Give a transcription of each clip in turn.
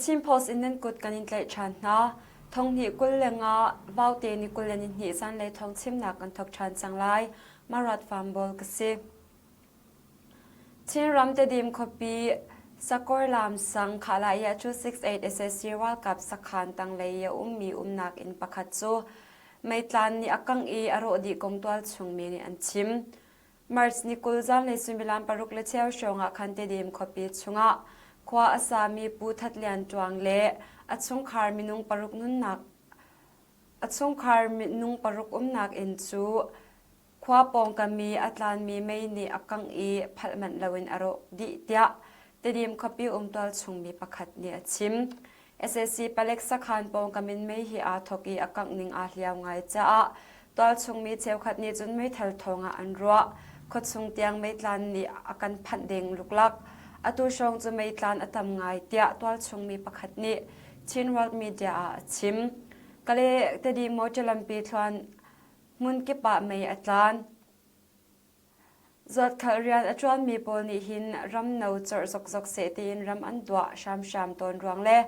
Chin Post in nan kut kan in tlaih ṭhan hna. Thonghnih 25 Vaute ni 22 zanlei thawng chimnak kan thawk ṭhan cang lai. Marat Farm ka si. Chinram Tedim khuapi Sakawr Lam sang Khalaya 268 SSC ralkap sakhan tanglei i a ummi umnak inn pakhat cu meitlan nih a kangh i a rawh dih kong tualchung mi nih an chim. March ni 20 zanlei suimilam paruk le cheu hrawng ah khan Tedim khuapi chungah khua a sami Pu That Lian Ṭuang le a chungkhar minung paruk nunnak a chungkhar minung paruk umnak inn cu Khua pawngkam i a tlanmi mei nih a kangh i phalh manh loin a rawh dih tiah Tedim khuapi um tualchungmi pakhat nih a chim. Sac palek sakhan pawngkam in mei hi aa thawk i a kangh ning aa hliau ngai caah tualchungmi cheukhat nih cun meithal thawng ah an ruah. Khuachung tiang meitlan nih a kan phanh ding luklak. Atu hrawng cu meitlan a tam ngai tiah tualchungmi pakhat nih Chin World Media ah a chim. Kale Tedim motor lampi thluan Hmun kip ah mei a tlan. Zuatkhalh rian a ṭuanmi pawl nih hin ram no corh zokzok seh tiin ram an duah hramhram tawn ruang le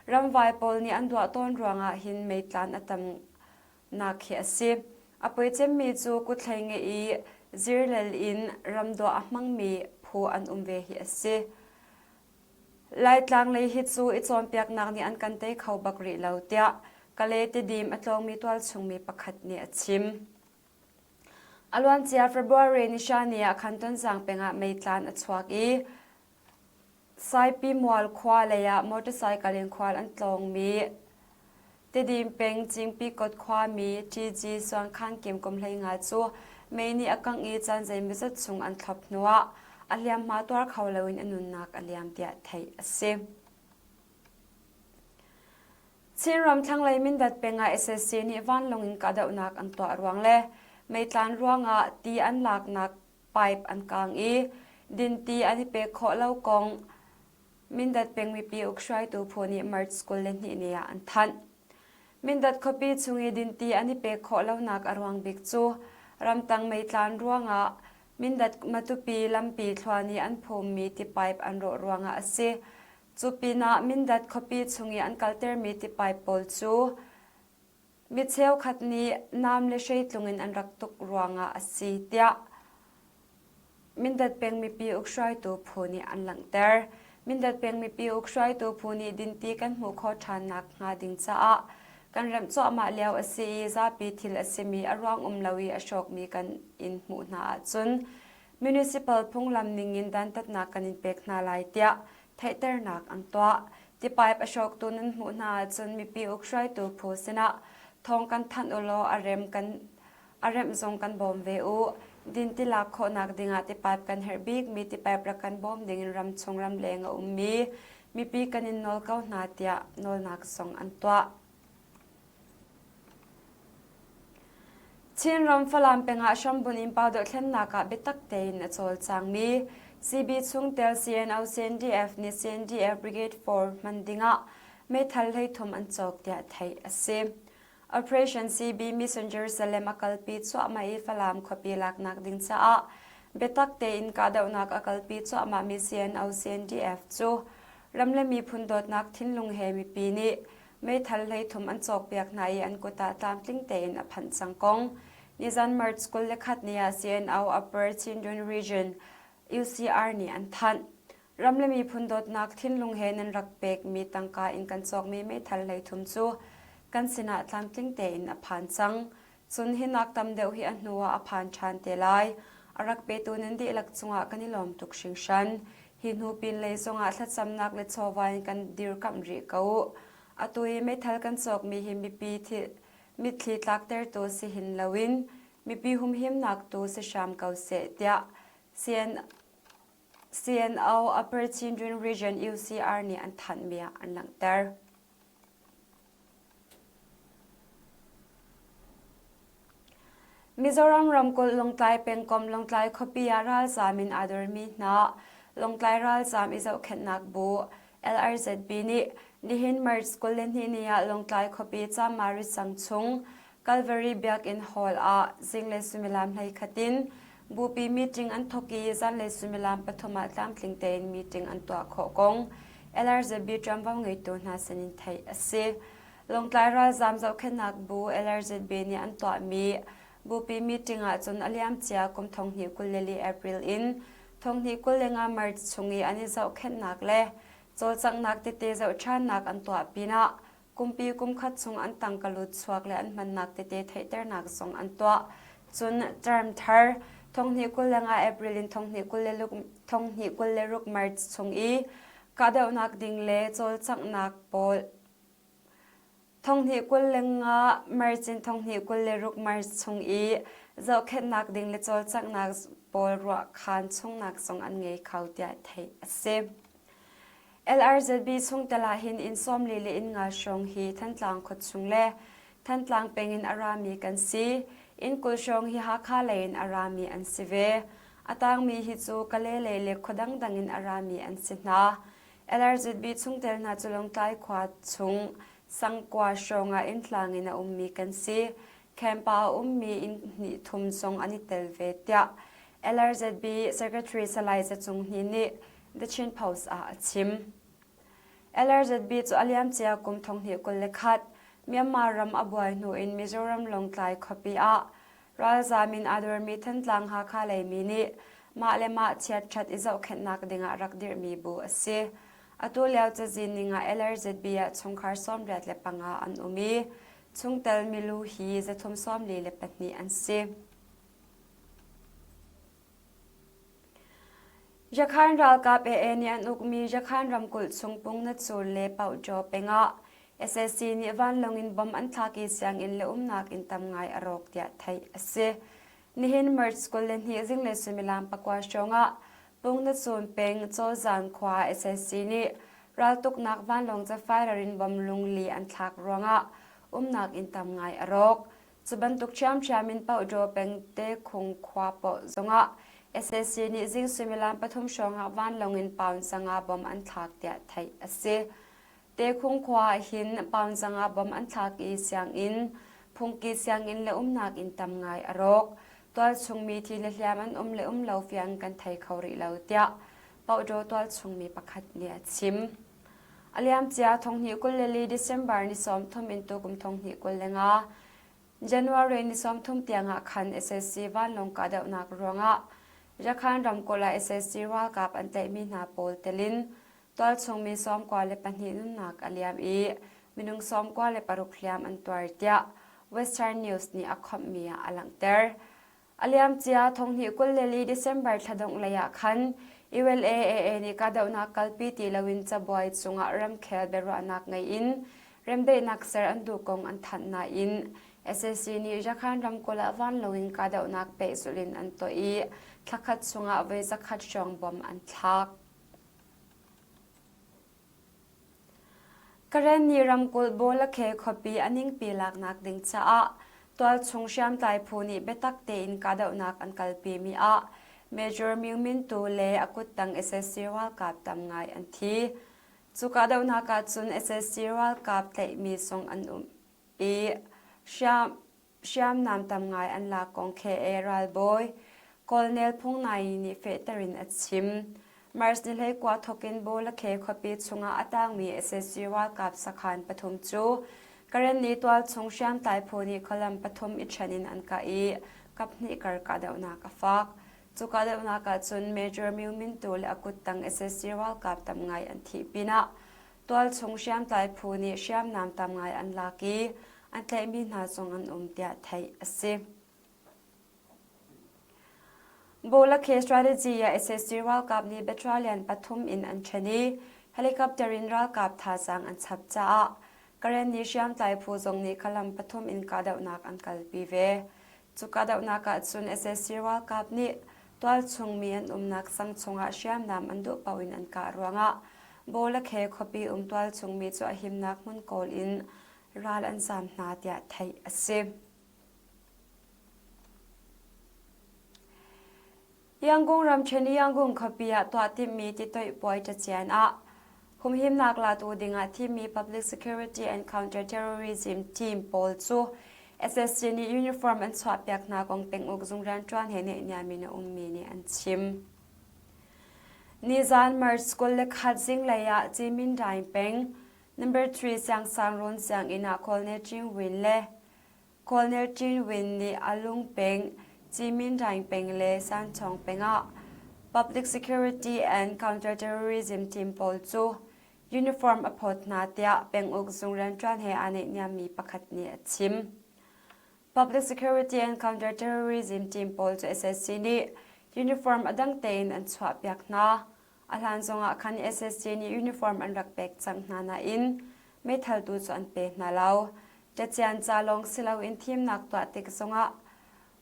ramvai pawl nih an duah tawn ruangah hin meitlan a tamnak hi a si. A poi cemmi cu kuthlei ngeih i zirlel in ram duah a hmangmi phu an um ve hi a si. Laitlang lei hi cu i cawnpiaknak nih an kan tei kho bak rih lo tiah Kale Tidim a tlawngmi tualchungmi pakhat nih a chim. A luancia February ni ni ah khan Tonzang peng ah meitlan a chuak i Saipi Mual khua lei ah motorcycle in khual an tlawngmi Tidim peng Cingpikot khuami TG Suangkhan Kim kum 15 cu mei nih a kangh i caan zeimawzat chung an thlop hnuah a hliamhma tuar kho loin a nunnak a liam tiah theih a si. Chinram thlanglei Mindat peng ah SSC nih vanlawng in kahdohnak an tuah ruang le meitlan ruangah ti an laknak pipe an kaang i dinti an i pek khawh lo kong Mindat peng mipi ukhruaitu phu nih March 22 ni ah an thanh. Mindat khuapi chung i dinti an i pek khawh lonak a ruang bik cu ramtang meitlan ruangah Mindat Matupi lampi thluan i an phummi ti pipe an rawh ruangah a si. Cu pinah Mindat khuapi chung i an kaltermi ti pipe pawl cu mi cheukhat nih nam le hreitlung in an rak tuk ruangah a si tiah Mindat peng mipi ukhruaitu phu nih an langhter. Mindat peng mipi ukhruaitu phu nih dinti kan hmuh khawh ṭhan nakhnga ding caah kan remh cuahmah lio a si i zapi thil a simi a ruang um lo i a hrawkmi kan in hmuh hna ahcun municipal phunglam ningin dantatnak kan in pek hna lai tiah theihternak an tuah. Tipipe a hrawktu nan hmuh hna ahcun mipi ukhruaitu phu sinah thawng kan thanh u law a rem kan A remh zong kan bawm ve u. Dinti lak khawhnak dingah tipipe kan herh bikmi tipipe rak kan bawm dingin ramchung ramleng a ummi mipi kan in nawl ko hna tiah nawlnak zong an tuah. Chinram Falam pengah hrambunh in Paudoh thlennak ah biatak tein a cawlcangmi CB chungtel CNO CNDF nih CNDF Brigade 4 hman dingah meithal 33 an cawk tiah theih a si. Operation CB Mission Jerusalem a kalpi cuahmah i Falam khuapi laknak ding caah biatak tein kahdohnak a kalpi cuahmahmi CNO CNDF cu ram le miphun dawtnak thinlung he mipi nih meithal 33 an cawkpiak hna i an kut ah tlamtling tein a phanh cang kong nizan March 21 ni ah CNO Upper Chindwin Region UCR nih an thanh. Ram le miphun dawtnak thinlung he nan rak pekmi tangka in kan cawkmi meithal 33 cu kan sinah tlamtling tein a phan cang. Cun hi nak tam deuh hi a hnu ah a phan ṭhan te lai. A rak petu nan dihlak cungah kan i lawm tuk hringhran. Hi hnu pinlei zongah thlacamnak le chawva in kan dirkamh rih ko. Atu i meithal kan cawkmi hi mipi mitthli tlaktertu si hin loin mipi humhimnak tu si hram ko seh tiah CN CNO Upper Chindwin Region UCR nih an thanhmi ah an langhter. Mizoram ramkulh Lawngtlai pengkomh Lawngtlai khuapi ah ralzaam in aa dormi hna Lawngtlai ralzaam i zohkhenhnak bu LRZB nih nihin March 22 ni ah Lawngtlai khuapi Chamari sang chung Calvary Biakinn Hall ah zinglei suimilam 11 in bupi meeting an thawk i zanlei suimilam pathum ah tlamtling tein meeting an tuah khawh kong. LRZB ṭuanvo ngeitu hna sinin theih a si. Lawngtlai ralzaam zohkhenhnak bu LRZB nih an tuahmi bupi meeting ah cun a liamcia kum 2024 April in 2025 March chung i an i zohkhenhnak le cawlcanghnak tete zohṭhannak an tuah pinah kumpi kumkhat chung an tangka lut chuak le an hmannak tete theihternak zong an tuah. Cun term thar 2025 April in 2026 March chung i kahdohnak ding le cawlcanghnak pawl 2025 March in 2026 March chung i zohkhenhnak ding le cawlcanghnak pawl ruahkhan chungnak zong an ngei kho tiah theih a si. LRZB chungtel ah hin inn 40 le inn nga hrawng hi Thantlang khuachung le Thantlang peng in a rami kan si. Inn 20 hrawng hi Hakha lei in a rami an si ve. A tangmi hi cu Kale lei le khua dangdang in a rami an si hna. LRZB chungtel hna cu Lawngtlai khua chung sangkua hrawng ah inn tlang in a ummi kan si. Camp ah a ummi inn hnih thum zong an i tel ve tiah LRZB Secretary Salai Za Cung Hni nih The Chin Post ah a chim. LRZB cu a liamcia kum 2021 Myanmar ram a buai hnu in Mizoram Lawngtlai khuapi ah ralzaam in aa dormi Thantlang Hakha leimi nih mah le mah chiatṭhat i zohkhenhnak dingah rak dirhmi bu a si. Atu lio cazin ning ah LRZB ah chungkhar 85 an um i chungtel milu hi 342 an si. Yakhan ralkap AA nih an ukmi Yakhan ramkulh chung Pungnatsur le Pauhjaw peng ah sac nih vanlawng in bomb an thlak i sianginn le umnak inn tam ngai a rawk tiah theih a si. Nihin March 22 zinglei suimilam pakua hrawng ah Pungnatsur peng Cawzan khua sac nih raltuknak vanlawng cafairar in bomb lungli an thlak ruangah umnak inn tam ngai a rawk. Cu bantuk ṭhiamṭhiam in Pauhdaw peng Tekhung khua paoh zongah sac nih zing suimilam pathum hrawngah vanlawng in pound 500 bom an thlak tiah theih a si. Tekhung khua ah hin pound 500 bom an thlak i sianginn, phungki sianginn le umnak inn tam ngai a rawk. Tualchung mi thi le hliam an um le um lo fiang kan thei kho rih lo tiah Pauhdaw tualchung mi pakhat nih a chim. A liamcia 2024 December ni 30 in tukum 2025 January ni 30 tiangah khan sac vanlawng kahdohnak ruangah Yakhan ramkulh ah sac ralkap an tlaihmi hna pawl telin tualchung mi 92 nunnak a liam i minung 96 hliam an tuar tiah Western News nih a khawmhmi ah a langhter. A liamcia 2024 December thla dongh lei ah khan ULAAA nih kahdohnak kalpi ti loin cabuai cungah ramkhel biaruahnak ngei in remdaihnak ser an duh kong an thanh nain sac nih Yakhan ramkulh ah vanlawng in kahdohnak pehzulh in an tuah i thlakhat chungah voi zakhat hrawng bom an thlak. Karenni ramkulh Bawlakhe khuapi a ningpi laknak ding caah tualchung hriamtlai phu nih biatak tein kahdohnak an kalpimi ah Major Myo Min Tu le a kuttang sac ralkap tam ngai an thi. Cu kahdohnak ahcun sac ralkap tlaihmi zong an um i hriam Hriamnam tam ngai an lak kong KA ralbawi Colonel Phung Nai nih fehter in a chim. March ni 19 thawk in Bawlakhe khuapi chungah a tangmi sac ralkap sakhan pathum cu Karenni tualchung hriamtlai phu nih khualam pathum i ṭhen in an kah i kaphnih kar kahdohnak a fak. Cu kahdohnak ahcun Major Myo Min Tu le a kuttang sac ralkap tam ngai an thih pinah Tualchung hriamtlai phu nih hriamnam tam ngai an lak i an tlaihmi hna zong an um tiah theih a si. Bawlakhe strategy ah sac ralkap nih battalion pathum in an ṭhen i helicopter in ralkap thazaang an chap caah Karenni hriamtlai phu zong nih khalam pathum in kahdohnak an kalpi ve. Cu kahdohnak ahcun sac ralkap nih tualchung mi an umnak sang chungah hriamnam an duh paoh in an kah ruangah Bawlakhe khuapi um tualchung mi cu a himnak hmun kawl in ral an zaam hna tiah theih a si. Yangon ramṭhen i Yangon khuapi ah tuah timhmi titoih puai cacian ah humhimnak latu dingah thimmi Public Security and Counter-Terrorism Team pawl cu SSC nih uniform an chuahpiak hna kong penguk zung rianṭuan he naihniam in a ummi nih an chim. Nizaan March 21 zinglei ah Cimindaing peng Number 3 Siangsangruun sianginn ah Colonel Chin Win le Colonel Chin Win nih Alung peng, Cimindaing peng le Sanchong peng ah Public Security and Counter-Terrorism team pawl cu uniform a phawt hna tiah penguk zung rianṭuan he aa naihniammi pakhat nih a chim. Public Security and Counter-Terrorism team pawl cu SSC nih uniform a dang tein an chuahpiak hna. A hlan zongah khan SSC nih uniform an rak pek cang hna nain meithal tu cu an pe hna lo. Cacian ca lawng si loin thimnak tuah tik zongah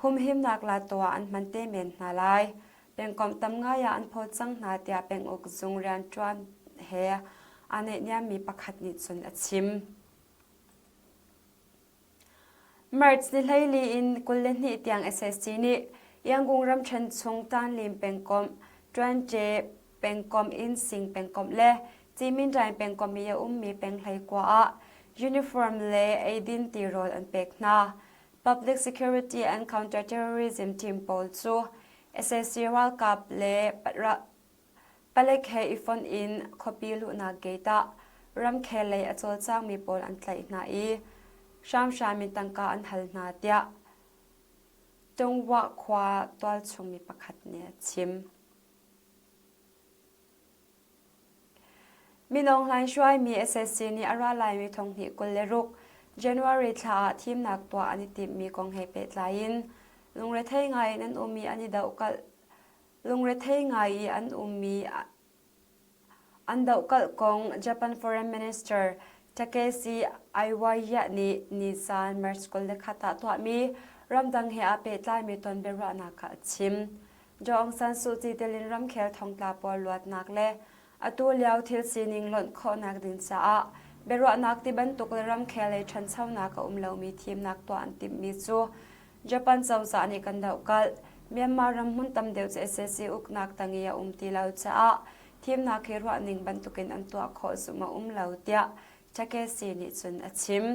humhimnak la tuah an hman te men hna lai. Pengkomh tam ngai ah an phawt cang hna tiah penguk zung rianṭuan he aa naihniammi pakhat nih cun a chim. March ni 14 in 22 tiang SSC nih Yangon ramṭhen chung Tanlim pengkomh, Ṭuanṭe pengkomh Innsing pengkomh le Cimindaing pengkomh i a ummi peng 19 ah uniform le eidin tirawl an pek hna. Public Security and Counter-Terrorism team pawl cu sac ralkap le Palek he i fonh in khuapi luhnak gate ah ramkhel lei a cawlcangmi pawl an tlaih hna i hramhram in tangka an hal hna tiah Tungwah khua tualchung mi pakhat nih a chim. Minung Hlaing hruaimi SSC nih a ra laimi thonghnih 26 January thla ah thimnak tuah an i timhmi kong he pehtlai in lungrethei ngai in an um i an i dohkalh Lungrethei ngai i an ummi an dohkalh kong Japan Foreign Minister Takeshi Iwaya nih nizan March 21 ah tuahmi ramdang he aa pehtlaimi ton biaruahnak ah a chim. Daw Aung San Suu Kyi telin ramkhel thongtla pawl luatnak le atu lio thil sining lonh khawhnak ding caah biaruahnak ti bantuk le ramkhel lei ṭhanchonak a um lomi thimnak tuah an timhmi cu Japan cozah nih kan dohkalh. Myanmar ram hmun tam deuh cu sac uknak tang i a um ti lo caah thimnak hi ruahning bantukin an tuah khawh zumh a um lo tiah Takeshi nih cun a chim.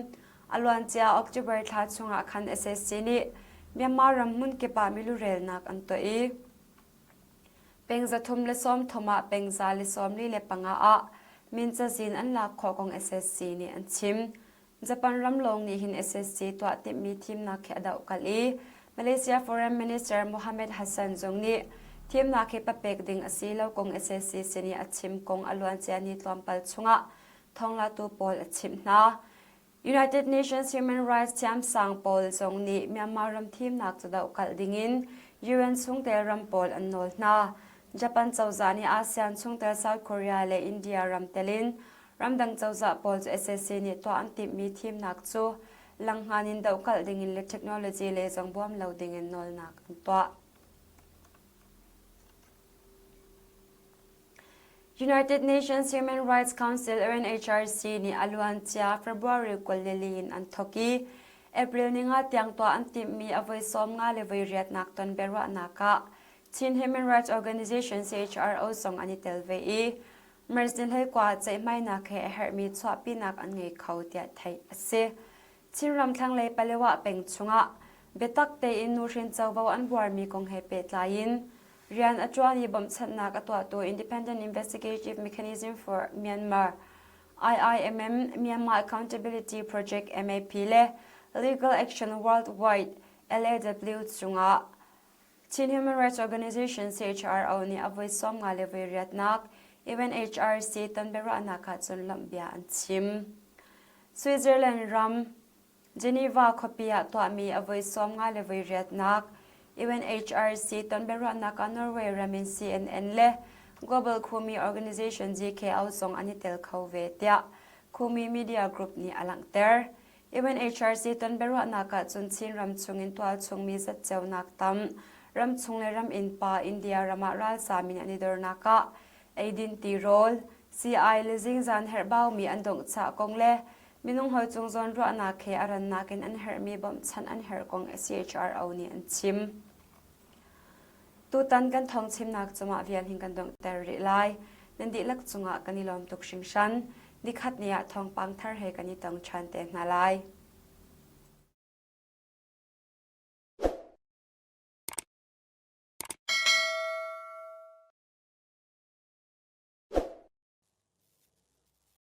A luancia October thla chungah khan sac nih Myanmar ram hmun kip ah milurelnak an tuah i peng 330 ah peng 145 ah min cazin an lak khawh kong sac nih an chim. Japan ram lawng nih hin sac tuah timhmi thimnak hi a dohkalh i Malaysia Foreign Minister Mohamad Hasan zong nih thimnak hi papek ding a si lo kong sac sin i a chim kong a luancia ni tlawmpal chungah thawnglatu pawl a chimh hna. United Nations Human Rights thiamsang pawl zong nih Myanmar ram thimnak cu dohkalh dingin UN chungtel ram pawl an nawl hna. Japan cozah nih ASEAN chungtel South Korea le India ram telin Ramdang cozah pawl cu sac nih tuah an timhmi thimnak cu langhngan in dohkalh dingin le technology lei zong bawm lo dingin nawlnak an tuah. United Nations Human Rights Council UNHRC nih a luancia February 22 in an thawk i April ninga tiang tuah an timhmi a voi 50 le voi riatnak ton biaruahnak ah Chin Human Rights Organization CHRO zong an i tel ve i Merzin hleikua ceihmainak he a herhmi chuahpinak an ngei kho tiah theih a si. Chinram thlanglei Palewa peng chungah biatak tein nuhrin covo an buarmi kong he pehtlai in rian a ṭuan i bawmhchanhnak a tuahtu Independent Investigative Mechanism for Myanmar IIMM, Myanmar Accountability Project MAP le Legal Action Worldwide LAW cungah Chin Human Rights Organization CHRO nih a voi 50 le voi riatnak UNHRC ton biaruahnak ah cun lawmhbia an chim. Switzerland ram Geneva khuapi ah tuahmi a voi 50 le voi riatnak UNHRC ton biaruahnak ah Norway ram in CNN le Global Khumi Organization GKO zong an i tel kho ve tiah Khumi Media Group nih a langhter. UNHRC ton biaruahnak ahcun Chinram chungin tualchung mi zatceunak tam, ramchung le ram innpa India ram ah ralzaam in an i dornak ah eidin tirawl, sii-ai le zingzan herhbaumi an donghchah kong le minung hawi cung zawnruahnak he a rannak in an herhmi bawmhchanh an herh kong CHRO nih an chim. Tutan kan thawngchimnak cungah vial hin kan donghter rih lai. Nan dihlak cungah kan i lawm tuk hringhran. Nikhat ni ah thawngpang thar he kan i tong ṭhan te hna lai.